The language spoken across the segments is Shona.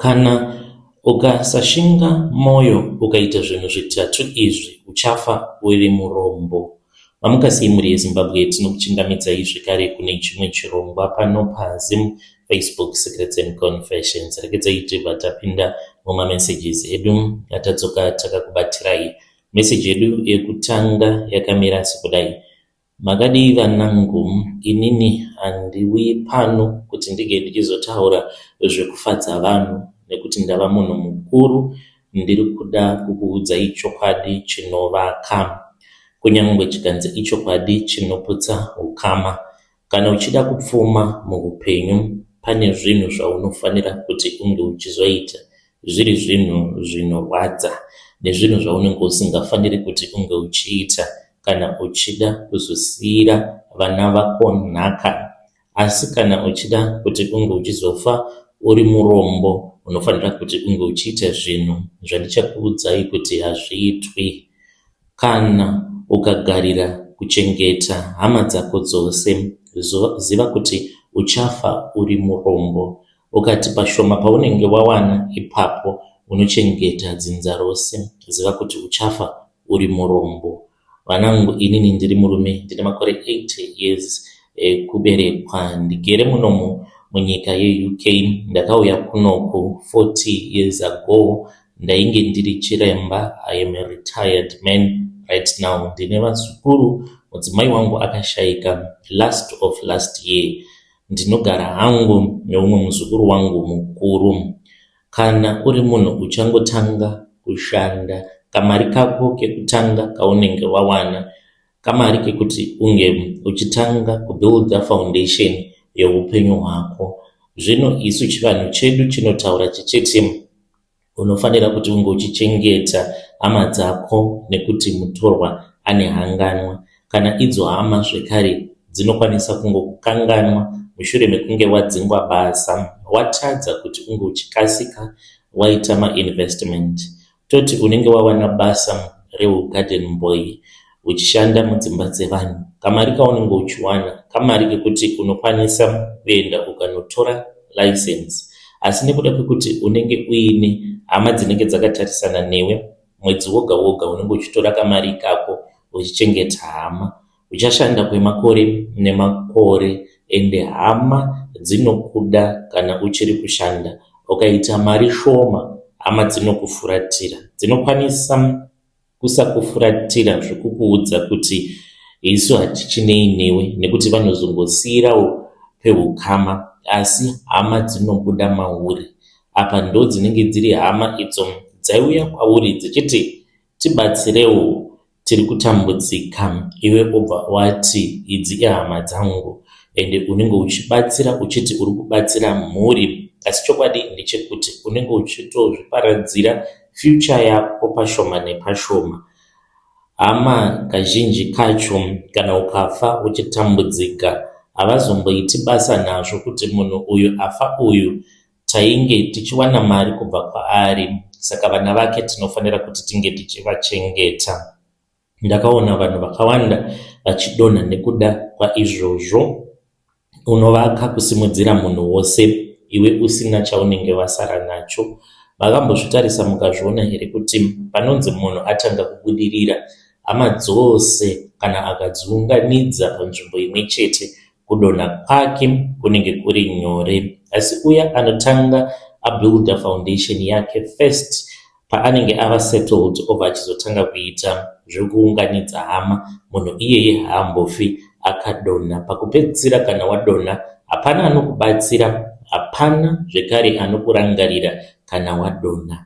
Kana ukasashinga moyo ukaita zvinhu zvitatu izvi uchafa uri murombo. Mamuka sei mhuri yeZimbabwe tinokuchingamidzai zvekare kune chimwe chirongwa pano paZim Facebook Secrets and Confessions. Regedzai tibva tapinda mumamessages edu atadzoka takakubatirai. Message yedu yekutanga yakamira sekudai. Makadii vanangu, inini handiuyi pano kuti ndinge ndichizotaura zvekufadza vanhu nekuti ndava munhu mukuru ndiri kuda kukuudzai chokwadi chinovaka. Kunyangwe chikanzi ichokwadi chinoputsa hukama. Kana uchida kupfuma muhupenyu pane zvinhu zvaunofanira kuti unge uchizoita zviri zvinhu zvinorwadza nezvinhu zvaunenge usingafaniri kuti unge uchiita kana uchida kuzosiira vana vako nhaka. Asi kana uchida kuti unge uchizofa uri murombo unofanira kuti unge uchiita zvinhu zvandichakuudzai kuti hazviitwi. Kana ukagarira kuchengeta hama dzako dzose, ziva kuti uchafa uri murombo. Ukati pashoma paunenge wawana ipapo unochengeta dzinza rose, ziva kuti uchafa uri murombo. Vanangu inini ndiri murume ndine makore 80 years ekuberekwa ndigere munomu munyika yeUK. Ndakauya kunoku 40 years ago ndainge ndiri chiremba. I am a retired man right now. Ndine vazukuru, mudzimai wangu akashaika last of last year. Ndinogara hangu neumwe muzukuru wangu mukuru. Kana uri munhu uchangotanga kushanda, kamari kako kekutanga kaunenge wawana kamari kekuti unge uchitanga kubuilda foundation yeupenyu hwako. Zvino isu chivanhu chedu chinotaura chichiti unofanira kuti unge uchichengeta hama dzako nekuti mutorwa ane hanganwa. Kana idzo hama zvekare dzinokwanisa kungokukanganwa mushure mekunge wadzingwa basa watadza kuti unge uchikasika waita mainvestment. Toti unenge wawana basa reugarden boy uchishanda mudzimba dzevanhu. Kamari kaunenge uchiwana kamari kekuti unokwanisa kuenda ukanotora license asi nekuda kwekuti unenge uine hama dzinenge dzakatarisana newe mwedzi woga woga unenge uchitora kamari ikako uchichengeta hama. Uchashanda kwemakore nemakore ende hama dzinokuda kana uchiri kushanda. Ukaita mari shoma hama dzinokufuratira. Dzinokwanisa kusakufuratira zvekukuudza kuti isu hatichinei newe nekuti vanozongosiirawo pehukama asi hama dzinobuda mauri. Apa ndodzinenge dziri hama idzo dzaiuya kwauri dzichiti tibatsirewo tiri kutambudzika iwe obva wati idzi ihama dzangu ende unenge uchibatsira uchiti uri kubatsira mhuri asi chokwadi ndechekuti unenge uchitozviparadzira future yako pashoma nepashoma. Hama kazhinji kacho kana ukafa uchitambudzika havazomboiti basa nazvo kuti munhu uyu afa uyu tainge tichiwana mari kubva kwaari saka vana vake tinofanira kuti tinge tichivachengeta. Ndakaona vanhu vakawanda vachidonha nekuda kwaizvozvo. Unovaka kusimudzira munhu wose iwe usina chaunenge wasara nacho. Makambozvitarisa mukazviona here kuti panonzi munhu atanga kubudirira hama dzose kana akadziunganidza panzvimbo imwe chete kudonha kwake kunenge kuri nyore. Asi uya anotanga abuilda foundation yake first paanenge ava settled obva achizotanga kuita zvekuunganidza hama, munhu iyeye haambofi akadonha. Pakupedzisira kana wadonha hapana anokubatsira, hapana zvekare anokurangarira kana wadonha.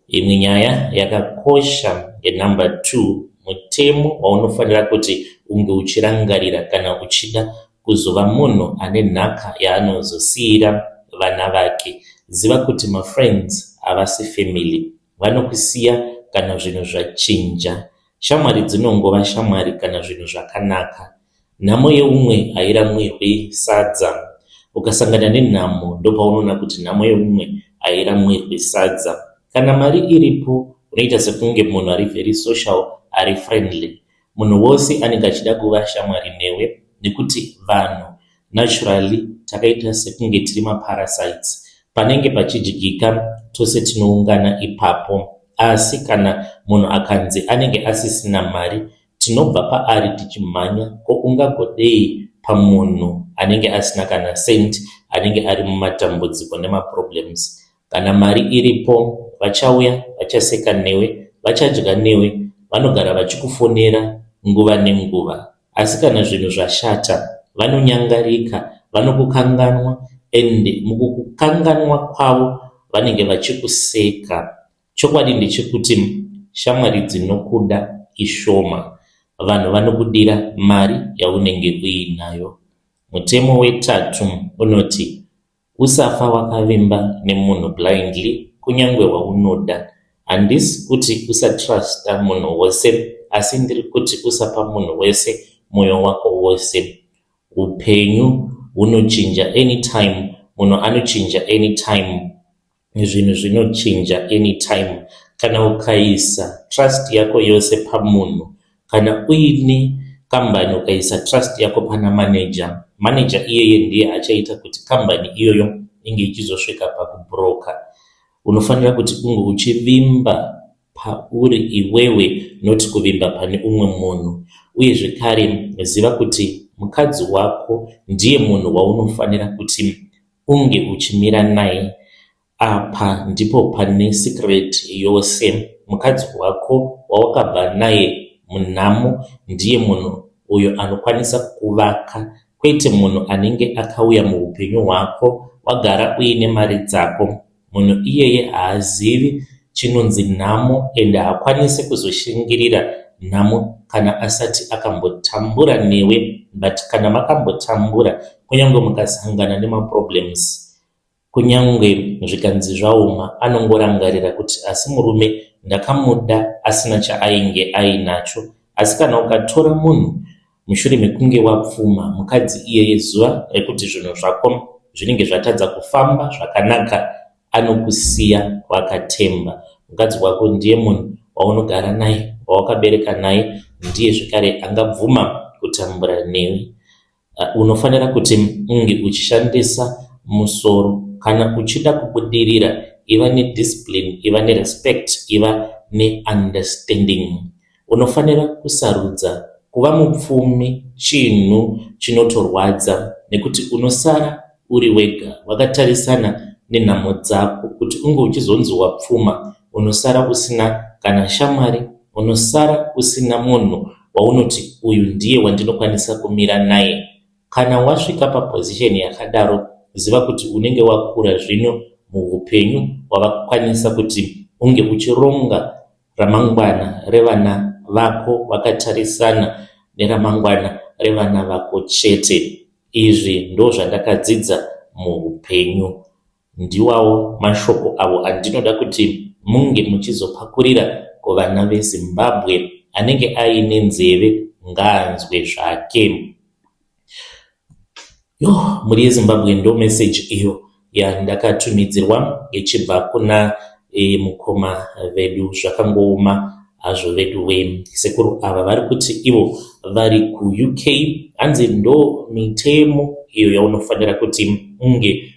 Imwe nyaya yakakosha yenumber 2 mutemo waunofanira kuti unge uchirangarira kana uchida kuzova munhu ane nhaka yaanozosiira vana vake. Ziva kuti mafriends havasi family. Vanokusiya kana zvinhu zvachinja. Shamwari dzinongova shamwari kana zvinhu zvakanaka. Nhamo yeumwe hairamwirwi sadza. Ukasangana nenhamo ndopaunoona kuti nhamo yeumwe hairamwirwi sadza. Kana mari iripo unoita sekunge munhu ari very social, ari friendly. Munhu wose anenge achida kuva shamwari newe nekuti vanhu naturally takaita sekunge tiri maparasites. Panenge pachidyika tose tinoungana ipapo. Asi kana munhu akanzi anenge asisina mari tinobva paari tichimhanya ko ungagodei pamunhu anenge asina kana cent anenge ari mumatambudziko nemaproblems. Kana mari iripo vachauya vachaseka newe, vachadya newe, vanogara vachikufonera nguva nenguva. Asi kana zvinhu zvashata vanonyangarika, vanokukanganwa and mukukukanganwa kwavo vanenge vachikuseka. Chokwadi ndechekuti shamwari dzinokuda ishoma. Vanhu vanokudira mari yaunenge uinayo. Mutemo wetatu unoti Usafa wakavimba nemunhu blindly kunyangwe waunoda. Handisi kuti usatruster munhu wose asi ndiri kuti usapa munhu wese moyo wako wose. Hupenyu hunochinja anytime, munhu anochinja anytime. Zvinhu zvinochinja anytime kana ukaisa trust yako yose pamunhu kana uine kambani ukaisa trust yako pana manager manager iyeye ndiye achaita kuti kambani iyoyo inge ichizosvika pakubroka unofanira kuti unge uchivimba pauri iwewe not kuvimba pane umwe munhu uye zvekare ziva kuti mukadzi wako ndiye munhu waunofanira kuti unge uchimira naye apa ndipo pane secret yose mukadzi wako wawakabva naye munhamo ndiye munhu uyo anokwanisa kukuvaka kwete munhu anenge akauya muupenyu hwako wagara uine mari dzako munhu iyeye haazivi chinonzi nhamo ende haakwanisi kuzoshingirira nhamo kana asati akambotambura newe but kana makambotambura kunyange mukasangana nemaproblems kunyange zvikanzi zvaoma anongorangarira kuti asi murume ndakamuda asina chaainge ainacho asi kana ukatora munhu mushure mekunge wapfuma mukadzi iyeye zuva rekuti zvinhu zvako zvinenge zvatadza kufamba zvakanaka anokusiya wakatemba. Mukadzi wako ndiye munhu waunogara naye, wawakabereka naye, ndiye zvekare angabvuma kutambura newe. Unofanira kuti unge uchishandisa musoro. Kana uchida kubudirira, iva nediscipline, iva nerespect, iva neunderstanding. Unofanira kusarudza kuva mupfumi chinhu chinotorwadza nekuti unosara uri wega wakatarisana nenhamo dzako kuti unge uchizonzi wapfuma unosara usina kana shamwari unosara usina munhu waunoti uyu ndiye wandinokwanisa kumira naye. Kana wasvika paposition yakadaro ziva kuti unenge wakura zvino muhupenyu wava kukwanisa kuti unge uchironga ramangwana revana vako wakatarisana neramangwana revana vako chete. Izvi ndozvandakadzidza muupenyu. Ndiwawo mashoko avo andinoda kuti munge muchizopakurira kuvana veZimbabwe. Anenge aine nzeve ngaanzwe zvake. Yo, mhuri yeZimbabwe ndo message iyo yandakatumidzirwa ichibva kuna mukoma vedu. Zvakangooma hazvo vedu we. Sekuru ava vari kuti ivo vari kuUK hanzi ndo mitemo iyo yaunofanira kuti unge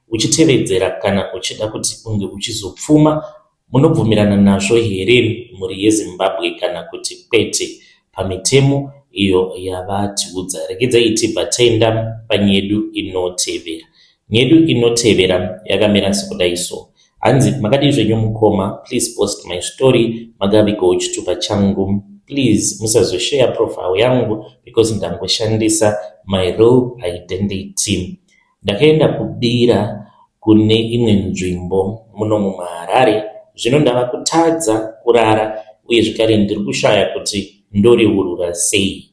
uchitevedzera kana uchida kuti unge uchizopfuma. Munobvumirana nazvo here mhuri yeZimbabwe kana kuti kwete pamitemo iyo yavatiudza? Regedzai tibva taenda panyedu inotevera. Nyedu inotevera yakamira sekudai so. Hanzi makadii zvenyu mukoma, please post my story, makavigawo chitupa changu. Please musazoshare profile yangu because ndangoshandisa my real identity. Ndakaenda kubira kune imwe nzvimbo muno muHarare zvino ndava kutadza kurara uye zvekare ndiri kushaya kuti ndoriurura sei.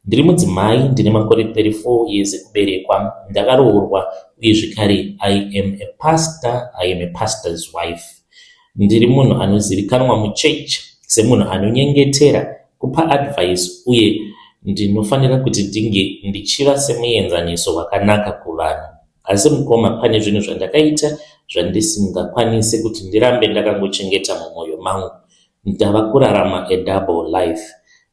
Ndiri mudzimai ndine makore 34 years ekuberekwa, ndakaroorwa uye zvekare I am a pastor, I am a pastor's wife. Ndiri munhu anozivikanwa muchurch semunhu anonyengetera, kupa advice uye ndinofanira kuti ndinge ndichiva semuenzaniso wakanaka kuvanhu. Asi mukoma pane zvinhu zvandakaita zvandisingakwanise kuti ndirambe ndakangochengeta mumwoyo mangu. Ndava kurarama a double life.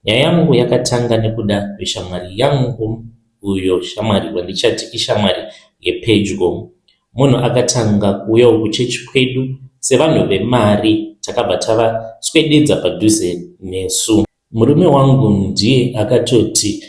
Nyaya yangu yakatanga nekuda kweshamwari yangu uyo shamwari wandichati ishamwari yepedyo. Munhu akatanga kuuyawo kuchechi kwedu sevanhu vemari takabva tavaswededza padhuze nesu. Murume wangu ndiye akatoti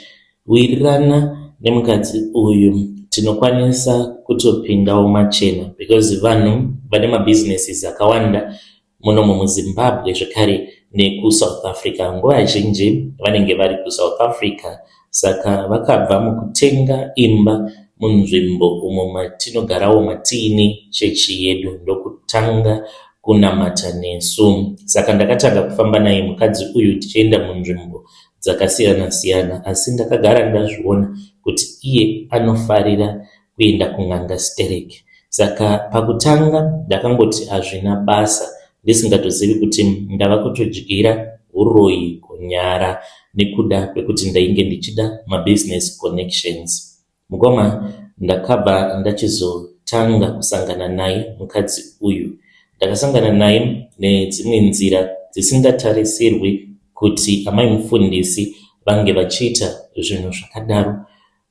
wirirana nemukadzi uyu tinokwanisa kutopindawo machena because vanhu vane mabusinesses akawanda munomu muZimbabwe zvekare nekuSouth Africa. Nguva zhinji vanenge vari kuSouth Africa saka vakabva mukutenga imba munzvimbo umo matinogarawo matiine chechi yedu ndokutanga kunamata nesu. Saka ndakatanga kufamba naye mukadzi uyu tichienda munzvimbo dzakasiyana siyana asi ndakagara ndazviona kuti iye anofarira kuenda kun'anga stereki. Saka pakutanga ndakangoti hazvina basa ndisingatozivi kuti ndava kutodyira huroyi kunyara nekuda kwekuti ndainge ndichida mabusiness connections. Mukoma ndakabva ndachizotanga kusangana naye mukadzi uyu. Ndakasangana naye nedzimwe nzira dzisingatarisirwi kuti amai mufundisi vange vachiita zvinhu zvakadaro.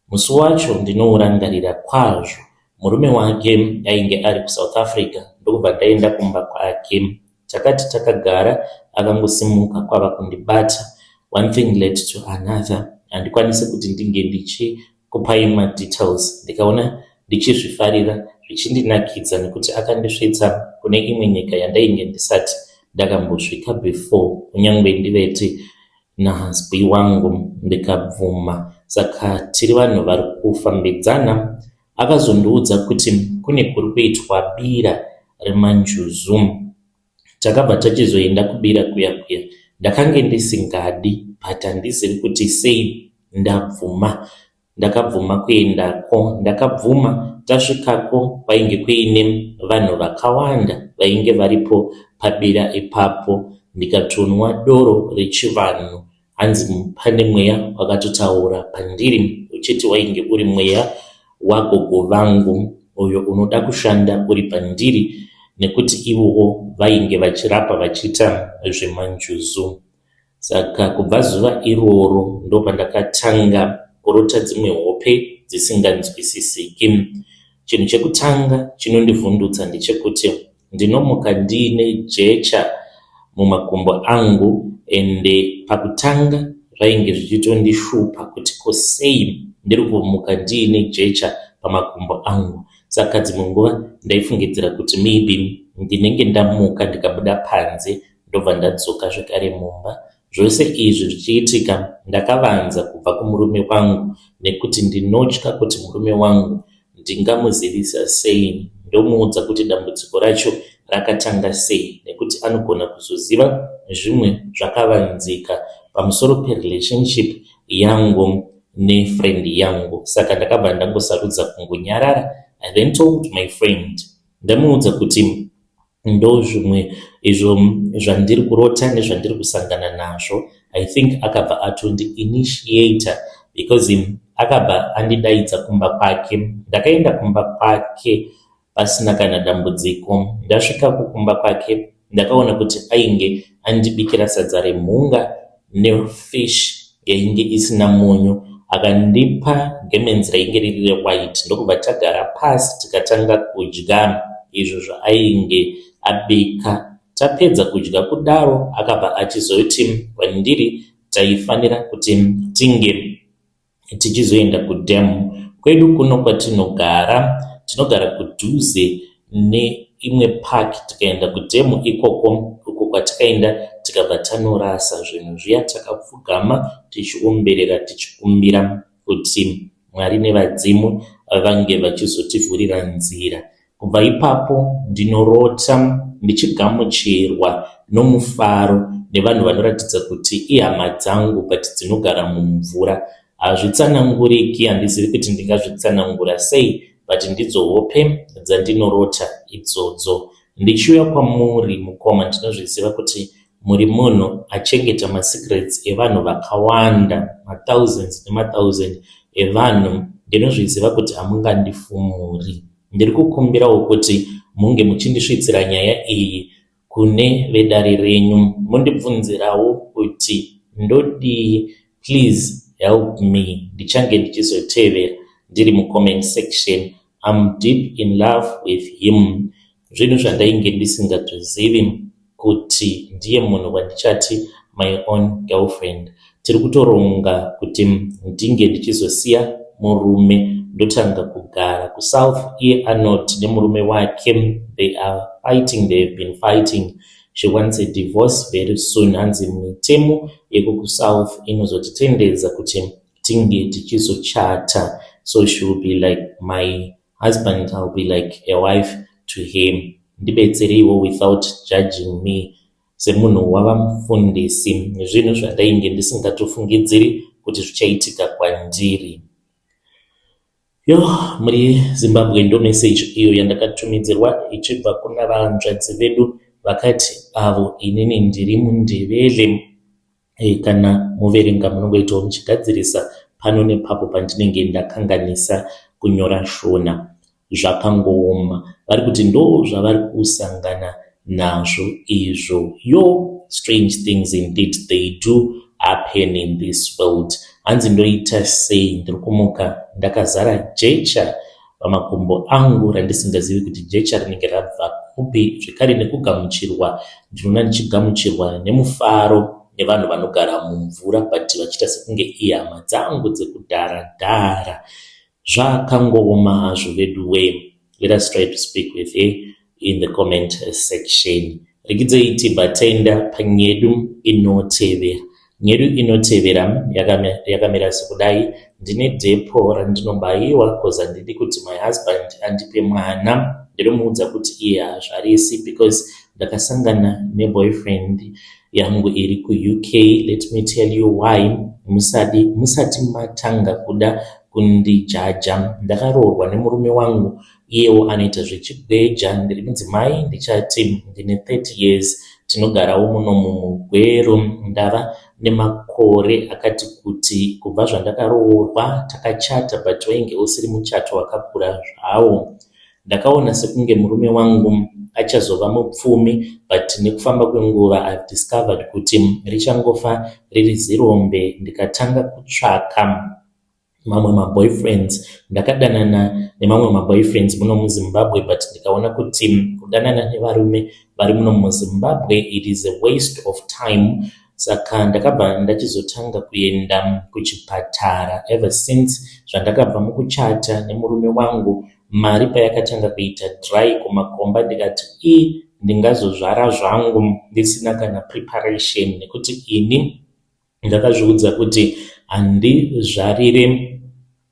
Musi wacho ndinourangarira kwazvo. Murume wake ainge ari kuSouth Africa ndokubva ndaenda kumba kwake. Takati takagara akangosimuka kwava kundibata. One thing led to another. Handikwanisi kuti ndinge ndichikupai madetails. Ndikaona ndichizvifarira zvichindinakidza nekuti akandisvitsa kune imwe nyika yandainge ndisati ndakambosvika before kunyange ndivete nahusby wangu ndikabvuma. Saka tiri vanhu vari kufambidzana. Akazondiudza kuti kune kuri kuitwa bira remanjuzu. Takabva tachizoenda kubira kuya kuya. Ndakange ndisingadi but handizivi kuti sei ndabvuma. Ndakabvuma kuendako. Ndakabvuma tasvikako kwainge kuine vanhu vakawanda vainge varipo pabira ipapo. Ndikatonwa doro rechivanhu. Hanzi pane mweya wakatotaura pandiri uchiti wainge uri mweya wagogo vangu uyo unoda kushanda uri pandiri nekuti ivowo vainge vachirapa vachiita zvemanjuzu. Saka kubva zuva iroro ndopandakatanga kurota dzimwe hope dzisinganzwisisiki. Chinhu chekutanga chinondivhundutsa ndechekuti ndinomuka ndiine jecha mumakumbo angu ende pakutanga zvainge zvichitondishupa kuti ko sei ndiri kumuka ndiine jecha pamakumbo angu. Saka dzimwe nguva ndaifungidzira kuti maybe ndinenge ndamuka ndikabuda panze ndobva ndadzoka zvekare mumba. Zvose izvi zvichiitika ndakavanza kubva kumurume wangu nekuti ndinotya kuti murume wangu ndingamuzivisa sei ndomuudza kuti dambudziko racho rakatanga sei nekuti anogona kuzoziva zvimwe zvakavanzika pamusoro perelationship yangu nefriend yangu. Saka ndakabva ndangosarudza kungonyarara. I then told my friend ndamuudza kuti ndo zvimwe izvo zvandiri kurota nezvandiri kusangana nazvo. I think akabva atondi-initiata because akabva andidaidza kumba kwake. Ndakaenda kumba kwake pasina kana dambudziko. Ndasvikako kumba kwake ndakaona kuti ainge andibikira sadza remhunga nefish yainge isina munyu. Akandipa gemenzi rainge riri rewhite ndokubva tagara pasi tikatanga kudya izvo zvaainge abika. Tapedza kudya kudaro akabva achizoti kwandiri taifanira kuti tinge tichizoenda kudhamu kwedu kuno kwatinogara. Tinogara kudhuze neimwe park. Tikaenda kudhamu ikoko uko kwatakaenda tikabva tanorasa zvinhu zviya. Takapfugama tichiomberera tichikumbira kuti Mwari nevadzimu vange vachizotivhurira nzira. Kubva ipapo ndinorota ndichigamuchirwa nomufaro nevanhu vanoratidza kuti ihama dzangu but dzinogara mumvura. Hazvitsananguriki, handizivi kuti ndingazvitsanangura sei but ndidzo hope dzandinorota idzodzo. Ndichiuya kwamuri mukoma ndinozviziva kuti muri munhu achengeta masecrets evanhu vakawanda, mathousands nemathousand evanhu. Ndinozviziva kuti hamungandifumuri. Ndiri kukumbirawo kuti munge muchindisvitsira nyaya iyi kune vedare renyu mundibvunzirawo kuti ndodii. Please help me. Ndichange ndichizotevera ndiri mucomment section. I'm deep in love with him. Zvinhu zvandainge ndisingatozivi kuti ndiye munhu wandichati my own girlfriend. Tiri kutoronga kuti ndinge ndichizosiya murume ndotanga kugara kuSouth. Iye anoti nemurume wake they are fighting, they have been fighting. She wants a divorce very soon. Hanzi mitemo yekukuSouth inozotitendedza kuti tinge tichizochata, so she will be like my husband, I'll be like a wife to him. Ndibetsereiwo without judging me semunhu wava mufundisi. Zvinhu zvandainge ndisingatofungidziri kuti zvichaitika kwandiri. Yo, muri Zimbabwe, ndo message iyo yandakatumidzirwa ichibva kuna vanzvadzi vedu vakati avo, "Inini ndiri muNdebele." Kana muverenga munongoitawo muchigadzirisa pano nepapo pandinenge ndakanganisa kunyora Shona. Zvakangooma. Vari kuti ndo zvavari kusangana nazvo izvo. Yo, strange things indeed, they do happen in this world. Hanzi, "Ndoita sei? Ndiri kumuka ndakazara jecha pamakumbo angu randisingazivi kuti jecha rinenge rabva kupi. Zvekare nekugamuchirwa, ndinoona ndichigamuchirwa nemufaro nevanhu vanogara mumvura, but vachiita sekunge ihama dzangu dzekudhara dhara. Zvakangooma hazvo vedu wee." Let us try to speak with her in the comment section. Regidzei tibva taenda panyedu inotevera. Nyedu inotevera yakamira sekudai: "Ndine depo randinobayiwa 'cause handidi kuti my husband andipe mwana. Ndinomuudza kuti iye haazvarisi because ndakasangana neboyfriend yangu iri kuUK. Let me tell you why musadi musati matanga kuda kundijaja. Ndakaroorwa nemurume wangu, iyewo anoita zvechigweja. Ndiri mudzimai, ndichati ndine 30 years. Tinogarawo muno mumugwero. Ndava nemakore akati kuti kubva zvandakaroorwa. Takachata, but wainge usiri muchato wakakura zvawo. Ndakaona sekunge murume wangu achazova mupfumi, but nekufamba kwenguva I've discovered kuti richangofa riri zirombe. Ndikatanga kutsvaka mamwe maboyfriends. Ndakadanana nemamwe maboyfriends muno muZimbabwe, but ndikaona kuti kudanana nevarume vari muno muZimbabwe, it is a waste of time. Saka ndakabva ndachizotanga kuenda kuchipatara. Ever since zvandakabva mukuchata nemurume wangu, mari payakatanga kuita dry kumakomba, ndikati i ndingazozvara zvangu ndisina kana preparation, nekuti ini ndakazviudza kuti handizvarire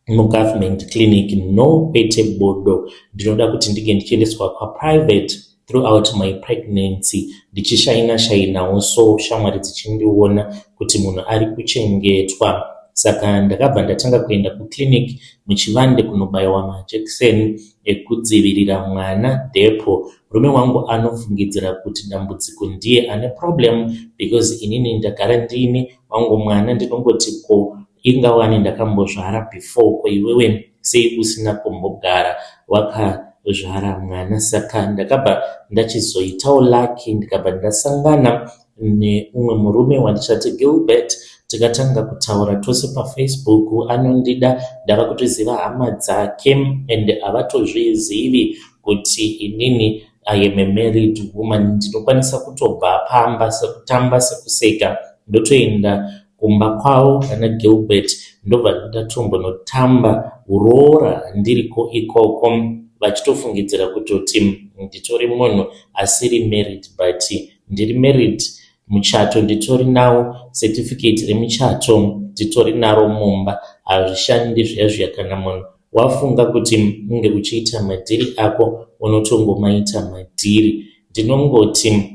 mugovernment clinic, no, kwete, bodo. Ndinoda kuti ndinge ndichiendeswa kwaprivate throughout my pregnancy, ndichishaina shainawo, so shamwari dzichindiona kuti munhu ari kuchengetwa. Saka ndakabva ndatanga kuenda kuclinic muchivande kunobayiwa majekiseni ekudzivirira mwana, depo. Murume wangu anofungidzira kuti dambudziko ndiye ane problem, because inini ndagara ndine wangu mwana. Ndinongoti ko ingawani ndakambozvara before, ko iwewe sei usina kumbogara wakazvara mwana? Saka ndakabva ndachizoitawo lucky, ndikabva ndasangana neumwe murume wandichati Gilbert. Tikatanga kutaura tose paFacebook. Anondida, ndava kutoziva hama dzake and havatozvizivi kuti inini I am a married woman. Ndinokwanisa kutobva pamba sekutamba sekuseka, ndotoenda kumba kwavo ana Gilbert, ndobva ndatombonotamba uroora ndiriko ikoko, vachitofungidzira kutoti nditori munhu asiri married, but ndiri married. Muchato nditori nawo, certificate remuchato nditori naro mumba. Hazvishandi zviya zviya, kana munhu wafunga kuti unge uchiita madhiri ako, unotongomaita madhiri. Ndinongoti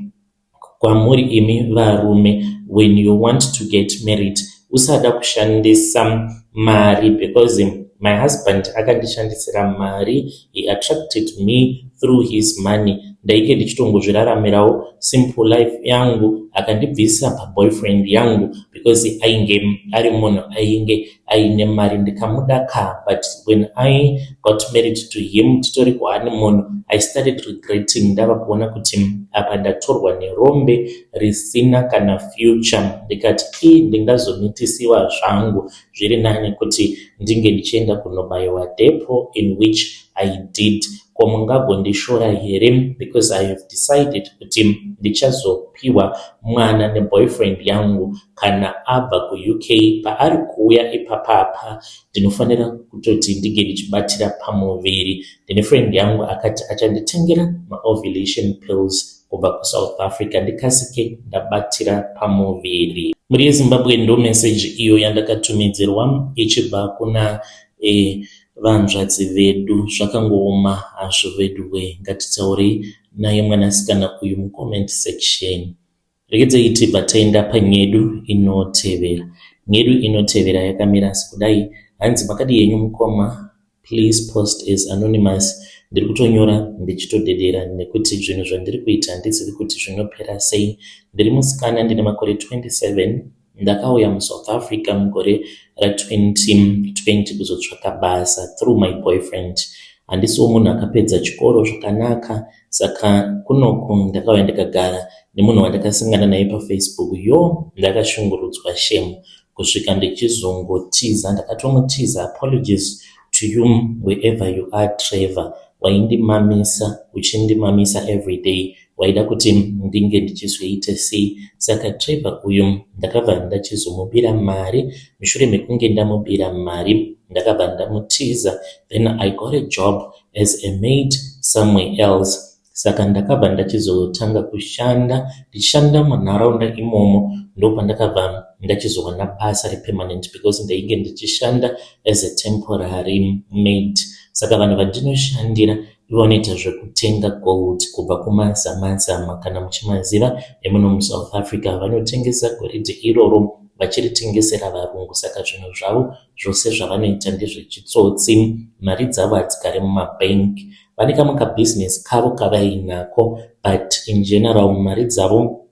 kwamuri imi varume, when you want to get married, usada kushandisa mari, because my husband akandishandisira mari. He attracted me through his money. Ndakazongoona kuti Ndainge ndichitongozviraramirawo simple life yangu. Akandibvisa paboyfriend yangu because ainge ari munhu ainge aine mari, ndikamuda ka. But when I got married to him, titori kuhoneymoon, I started regretting ndava kuona kuti apa ndatorwa nerombe risina kana future. Ndikati i ndingazomitisiwa zvangu, zviri nani kuti ndinge ndichienda kunobayiwa depo, in which I did. Ko mungagondishora here because I have decided kuti ndichazopiwa mwana neboyfriend yangu kana abva kuUK? Paari kuuya ipapapa, ndinofanira kutoti ndinge ndichibatira pamuviri. Ndine friend yangu akati achanditengera maovulation pills kubva kuSouth Africa, ndikasike ndabatira pamuviri. Mhuri yeZimbabwe, ndo meseji iyo yandakatumidzirwa ichibva kuna vanzvadzi vedu. Zvakangooma hazvo vedu we. Ngatitaurei naye mwanasikana uyu mucomment section. Regedzei tibva taenda panyedu inotevera. Nyedu inotevera yakamira sekudai. Hanzi, "Makadi henyu mukoma? Please post as anonymous. Ndiri kutonyora ndichitodedera nekuti zvinhu zvandiri kuita handizivi kuti zvinopera sei. Ndiri musikana, ndine makore 27. Ndakauya muSouth Africa mugore ra2020 kuzotsvaka basa through my boyfriend. Handisiwo munhu akapedza chikoro zvakanaka, saka kunoku ndakauya ndikagara nemunhu wandakasangana naye paFacebook. Yo, ndakashungurudzwa shame kusvika ndichizongotiza. Ndakatomutiza. Apologies to you wherever you are, Trevor. Waindimamisa, uchindimamisa everyday. Waida kuti ndinge ndichizoita sei?" Saka Trevor uyu ndakabva ndachizomubira mari. Mushure mekunge ndamubira mari, ndakabva ndamutiza. Then I got a job as a maid somewhere else. Saka ndakabva ndachizotanga kushanda, ndichishanda munharaunda imomo. Ndopandakabva ndachizowana basa repermanent because ndainge ndichishanda as a temporary maid. Saka vanhu vandinoshandira vanoita zvekutenga gold kubva kumazamazama, kana muchimaziva emuno muSouth Africa. Vanotengesa goridhe iroro vachiritengesera varungu. Saka zvinhu zvavo zvose zvavanoita ndezvechitsotsi. Mari dzavo hadzigari mumabhengi. Vane kamwe kabhizinesi kavo kavainako, but in general mari dzavo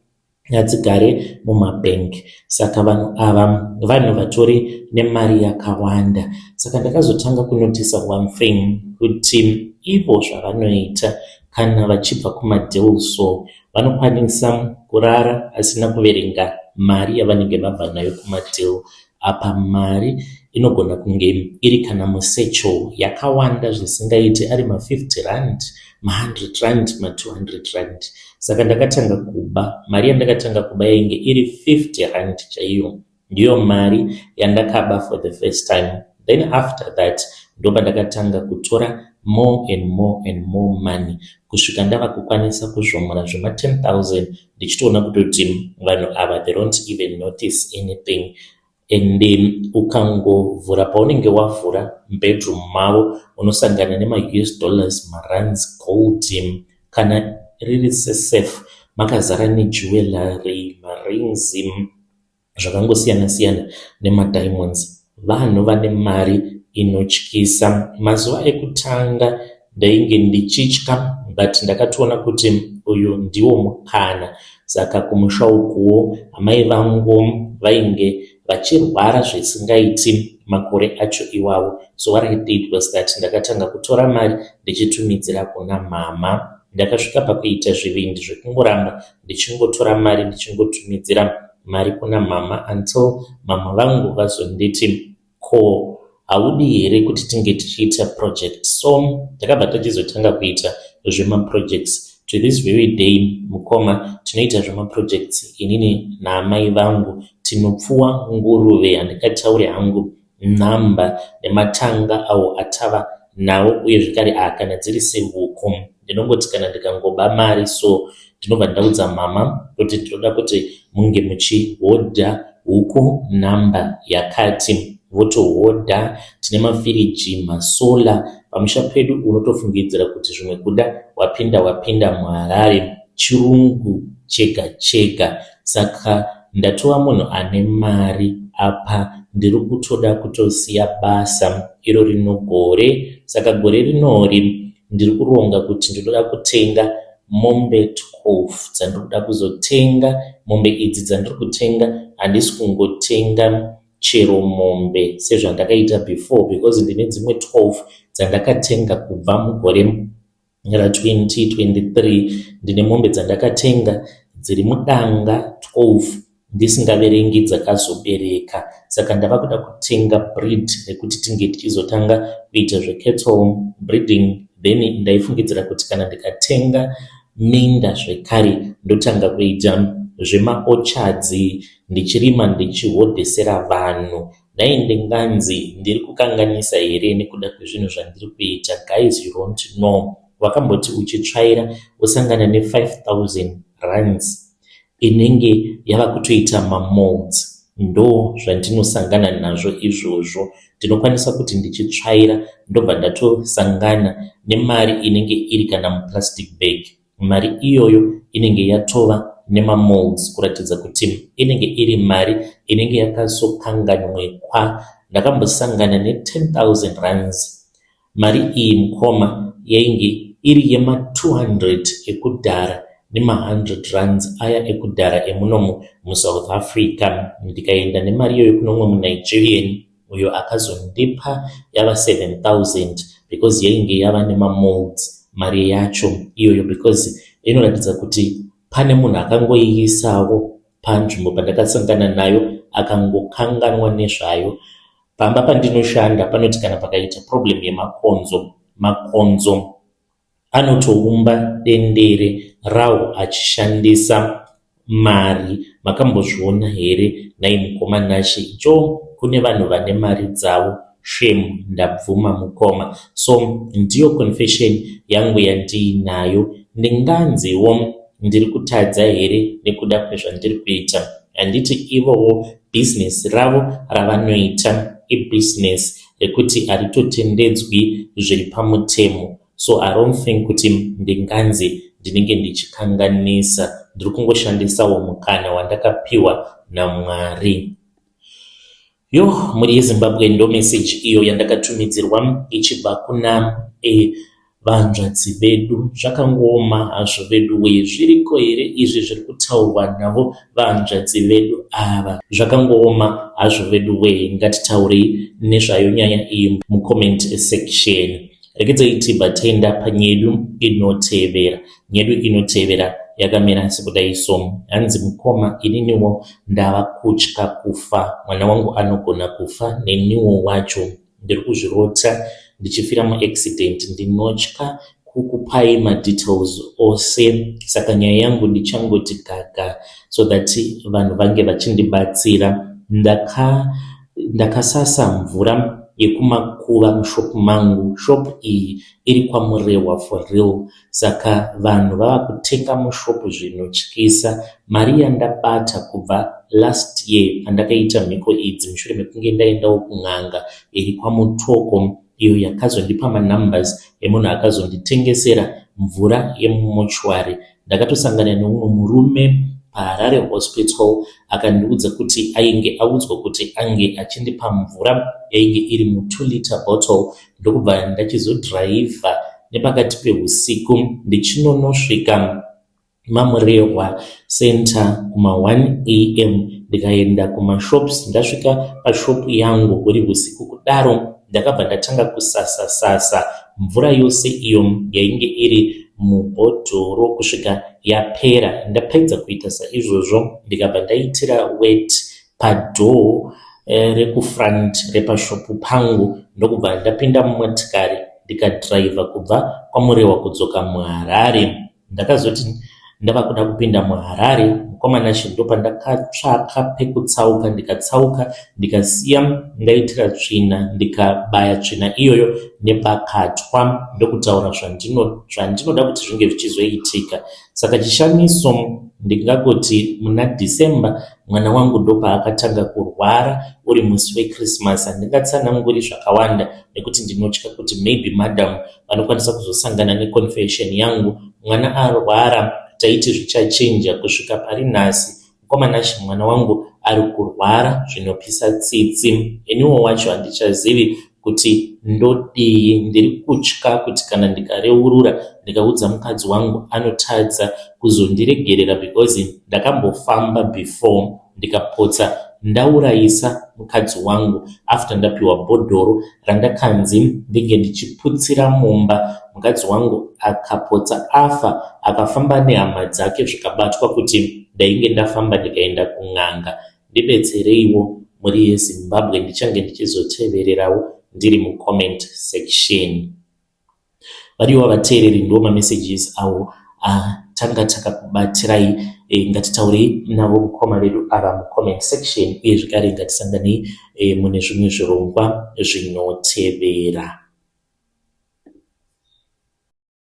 hadzigare mumabhengi. Saka vanhu ava vanhu vatori nemari yakawanda. Saka ndakazotanga kunotisa one thing, kuti ivo zvavanoita kana vachibva kumadeal, so vanokwanisa kurara asina kuverenga mari yavanenge vabva nayo kumadeal. Apa mari inogona kunge iri kana musatchel yakawanda zvisingaiti, ari ma50 rand, ma100 rand, ma200 rand. Saka ndakatanga kuba. Mari yandakatanga kuba yainge iri 50 rand chaiyo. Ndiyo mari yandakaba for the first time. Then after that ndopandakatanga kutora more and more and more money kusvika ndava kukwanisa kuzvomora zvema10 000, ndichitoona kutoti vanhu ava, they don't even notice anything. And ukangovhura paunenge wavhura mubedroom mavo, unosangana nemaUS dollars, marands, gold. Kana riri sesafe, makazara nejewellery, marings, zvakangosiyana siyana, nemadiamonds. Vanhu vane mari inotyisa. Mazuva ekutanga ndainge ndichitya, but ndakatoona kuti uyu ndiwo mukana. Saka kumusha ukuwo amai vangu vainge vachirwara zvisingaiti makore acho iwawo. So what I did was that ndakatanga kutora mari ndichitumidzira kuna mama. Ndakasvika pakuita zvivindi zvekungoramba ndichingotora mari, ndichingotumidzira mari kuna mama, until mama vangu vazonditi, "Ko haudi here kuti tinge tichiita project?" So takabva tachizotanga kuita zvemaprojects. To this very day, mukoma, tinoita zvemaprojects inini naamai vangu. Tinopfuwa nguruve. Handingatauri hangu nhamba nematanga awo atava nawo. Uye zvekare, kana dziri sehuku, ndinongoti kana ndikangoba mari so, ndinobva ndaudza mama kuti ndinoda kuti munge muchihodha huku nhamba yakati, votohodha. Tine mafiriji, masolar pamusha pedu. Unotofungidzira kuti zvimwe kuda wapinda wapinda muHarare, chirungu chega chega. Saka ndatova munhu ane mari. Apa ndiri kutoda kutosiya basa iro rino gore. Saka gore rinori ndiri kuronga kuti ndinoda kutenga mombe 12 dzandiri kuda kuzotenga. Mombe idzi dzandiri kutenga handisi kungotenga chero mombe sezvandakaita before because ndine dzimwe 12 dzandakatenga kubva mugore ra2023. Ndine mombe dzandakatenga dziri mudanga 12 ndisingaverengi dzakazobereka. Saka ndava kuda kutenga breed rekuti tinge tichizotanga kuita zvecattle breeding. Then ndaifungidzira kuti kana ndikatenga minda zvekare ndotanga kuita zvemaorchards ndichirima ndichihodhesera vanhu. Nhai ndinganzi ndiri kukanganisa here nekuda kwezvinhu zvandiri kuita? Guys, you don't know. Wakamboti uchitsvaira wosangana ne5000 rands inenge yava kutoita mamolds. Ndo zvandinosangana nazvo izvozvo. Ndinokwanisa kuti ndichitsvaira ndobva ndatosangana nemari inenge iri kana muplastic bag. Mari iyoyo inenge yatova nemamolds kuratidza kuti inenge iri mari inenge yakazokanganwekwa. Ndakambosangana ne10 000 rands. Mari iyi mukoma yainge iri yema200 ekudhara nema100 rands aya ekudhara emunomu muSouth Africa. Ndikaenda nemari iyoyo kune umwe muNigerian uyo akazondipa yava 7000 because yainge yava nemamolds mari yacho iyoyo, because inoratidza kuti pane munhu akangoiisawo panzvimbo pandakasangana nayo akangokanganwa nezvayo. Pamba pandinoshanda panoti kana pakaita problem yemakonzo, makonzo anotoumba dendere rawo achishandisa mari. Makambozviona here nhai mukoma Nashe? Jo kune vanhu vane mari dzavo shame, ndabvuma mukoma. So ndiyo confession yangu yandiinayo. Ndinganziwo ndiri kutadza here nekuda kwezvandiri kuita? Handiti ivowo bhizinesi ravo ravanoita ibhizinesi rekuti haritotendedzwi zviri pamutemo? So I don't think kuti ndinganzi ndinenge ndichikanganisa. Ndiri kungoshandisawo mukana wandakapiwa naMwari. Yo, mhuri yeZimbabwe, ndo meseji iyo yandakatumidzirwa ichibva kuna vanzvadzi vedu. Zvakangooma hazvo vedu wee. Zviriko here izvi zviri kutaurwa navo vanzvadzi vedu ava? Zvakangooma hazvo vedu wee. Ngatitaurei nezvayo nyaya iyi mucomment section. Regedzai tibva taenda panyedu inotevera. Nyedu inotevera yakamira sekudai so. Hanzi, mukoma, ininiwo ndava kutya kufa. Mwana wangu anogona kufa, neniwo wacho ndiri kuzvirota ndichifira muaccident. Ndinotya kukupai madetails ose, saka nyaya yangu ndichangoti gaga so that vanhu vange vachindibatsira. Ndakasasa mvura yekumakuva mushop mangu. Shop iyi iri kwaMurehwa for real. Saka vanhu vava kutenga mushop zvinotyisa. Mari yandabata kubva last year pandakaita mhiko idzi mushure mekunge ndaendawo kun'anga iri kwaMutoko iyo yakazondipa manumbers emunhu akazonditengesera mvura yemumochwari. Ndakatosangana neumwe murume paHarare Hospital akandiudza kuti ainge audzwa kuti ange achindipa mvura yainge iri mu2 litre bottle. Ndokubva ndachizodhiraivha nepakati peusiku ndichinonosvika maMurehwa Center kuma1 am, ndikaenda kumashops. Ndasvika pashop yangu huri usiku kudaro, ndakabva ndatanga kusasa sasa mvura yose iyo yainge iri mubhodhoro kusvika yapera. Ndapedza kuita saizvozvo, ndikabva ndaitira wet padoor rekufront repashopu pangu, ndokubva ndapinda mumotikari ndikadhiraivha kubva kwaMurehwa kudzoka muHarare. Ndakazoti ndava kuda kupinda muHarare, mukoma Nashe, ndopandakatsvaka pekutsauka, ndikatsauka, ndikasiya ndaitira tsvina, ndikabaya tsvina iyoyo nebakatwa, ndokutaura zvandinoda kuti zvinge zvichizoitika. Saka chishamiso ndingangoti muna December mwana wangu ndopaakatanga kurwara uri musi weChristmas. Handingatsananguri zvakawanda nekuti ndinotya kuti maybe madam vanokwanisa kuzosangana neconfession yangu. Mwana arwara, taiti zvichachinja, kusvika pari nhasi, mukoma Nashe, mwana wangu ari kurwara zvinopisa tsitsi. Iniwo wacho handichazivi. kuti ndodii. Ndiri kutya kuti kana ndikareurura ndikaudza mukadzi wangu anotadza kuzondiregerera because ndakambofamba before ndikapotsa ndaurayisa mukadzi wangu after ndapiwa bhodhoro randakanzi ndinge ndichiputsira mumba. Mukadzi wangu akapotsa afa akafamba nehama dzake zvikabatwa kuti ndainge ndafamba ndikaenda kun'anga. Ndibetsereiwo mhuri yeZimbabwe ndichange ndichizotevererawo ndiri mucomment section. Vadiwa vateereri ndiwo mamessages awo atanga takakubatirai. Ngatitaurei navo mukoma vedu ava mucomment section uye zvekare ngatisanganei mune zvimwe zvirongwa zvinotevera.